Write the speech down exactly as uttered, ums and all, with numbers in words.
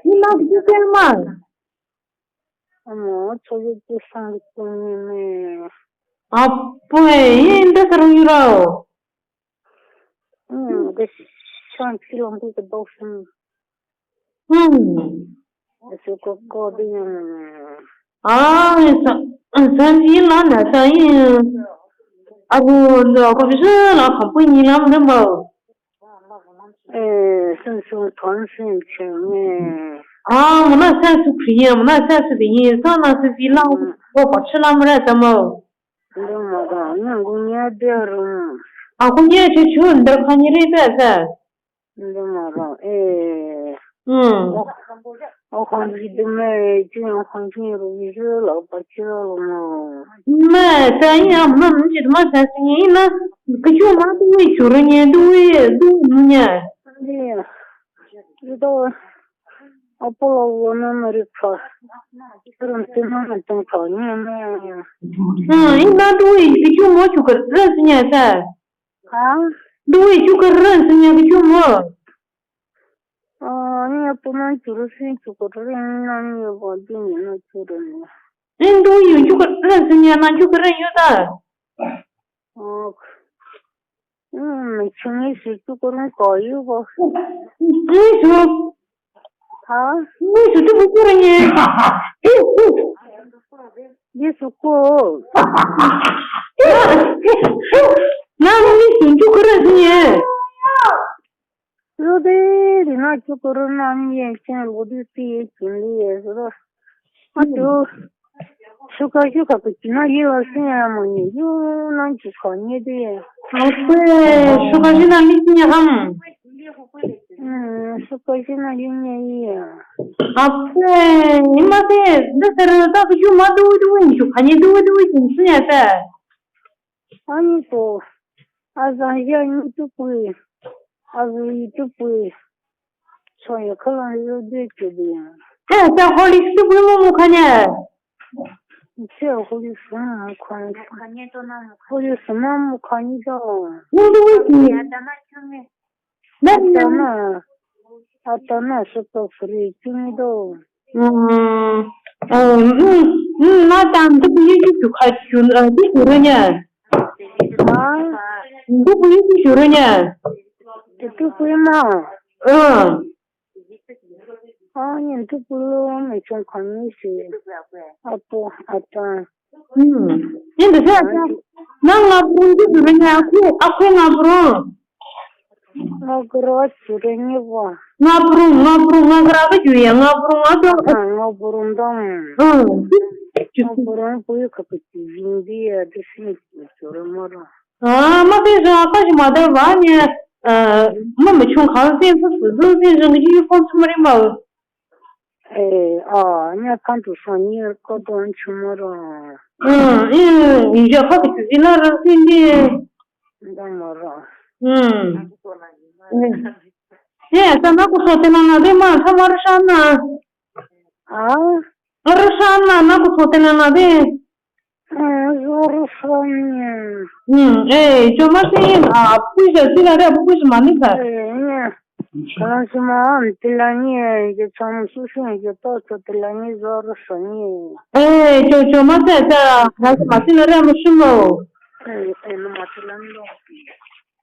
Ina kiti tema. Amo, choyo tu sang tu ni me. Apoi, inda sarung yurao. Hmm, the shang chi long tu the boss. Hmm. Asu ko ko de yang. Ah, sa, sa ni la na sa yi. Abu lo ko bi sa la ko pu ni lam de mo. Eh, sun sun ton sun cheng eh. Ah, mo na sa su kri ya, mo na sa su de yi, sa na su bi la ko ko chi lam ra ta mo. Ndo mo ga, ni gu nya de ru. Ah, ko nya chi chu nda kha ni re ta sa. Ndo mara, eh. Hmm. O, o khangji dume, chi o khangji ru ji lo pa chi lo mo. Ma, ta ya, ma, mi ji ma sa si ni na. Ka ju ma du wi ju ru ni, du wi, du nu ni. Ni. Ni do. Apo lo wo na ma ri kha. Rum ti ma ma tong kha ni ma. Hmm, ina du wi, ka ju mo ju ka ra si ni sa. Ha? Dui chukaran sunya kichumo. Ah, ni apo nang churu sin chukaran nang ni ba di ni na churu ni. Ni dui chukaran sunya nang chukaran yu ta. Oh. Hmm, chungi si chukaran ko yu ba. Ni su. Ha? Ni su tu bukuran ye. Yesu ko. Nang ni sun chukaran sunya. Lo de, di na chukaran nang ye chen lo de ti ye chen li ye so. Atu. Suka suka ku na ye lo sunya mo ni. Yo nang chi ko ni de. Ape, suka suka ni sunya ham. Hmm, suka suka ni ni ye. Ape, ni ma de, de ser ta ku ma du du ni chu kha ni du du ni sunya ta. Ani ko, azan ya ni tu pui, azui tu pui, so ya kala yo de ke de. Eh, ta Horlicks tu pui mo mo kha ni. Che Horlicks mo kha ni. Horlicks mo mo kha ni do. Ni du ni. Nani? Atana, atana suka free ching do. Hmm. Oh, hmm, hmm, na tan tu puyi tu tu kha chu, eh, tu chu re nya. Ha? Tu puyi tu chu re nya. Tu puyi ma. Hmm. Ah, ni tu pulo me chung kha ni si. Apo, ata. Hmm. Ni de sa. Nang ngaprung tu chu re nya, aku, aku ngaprung. Ngakra churani wa. Ngaprung, ngaprung, ngakra ka juya, ngaprung, ngaprung. Ah, ngaprung dong. Hmm. Ngaprung pui ka ka chujin di ya, di sini chura mara. Ah, ma te ja ka ji ma da ba ni, eh, ma ma chung kha se se se se se ji phone chumari ma. Eh, ah, nya kan tu sa ni ko don chumara. Hmm, eh, ni ja ka ka chujin na ra se ni. Dong mara. Hmm. Eh, sa na ku so te na na de ma, sa ma ra sa na. Ah? Ra sa na, na ku so te na na de. Ah, zo ra sa ni. Hmm, eh, cho ma se yin, ah, pui sa si na de, pui sa ma ni sa. Eh, ni. Kalang si ma, am, te la ni, eh, je chang su su, je to, cho te la ni, zo ra sa ni. Eh, cho, cho ma se, sa, na sa ma si na de, ma su mo. Eh, eh, na ma te la ni lo.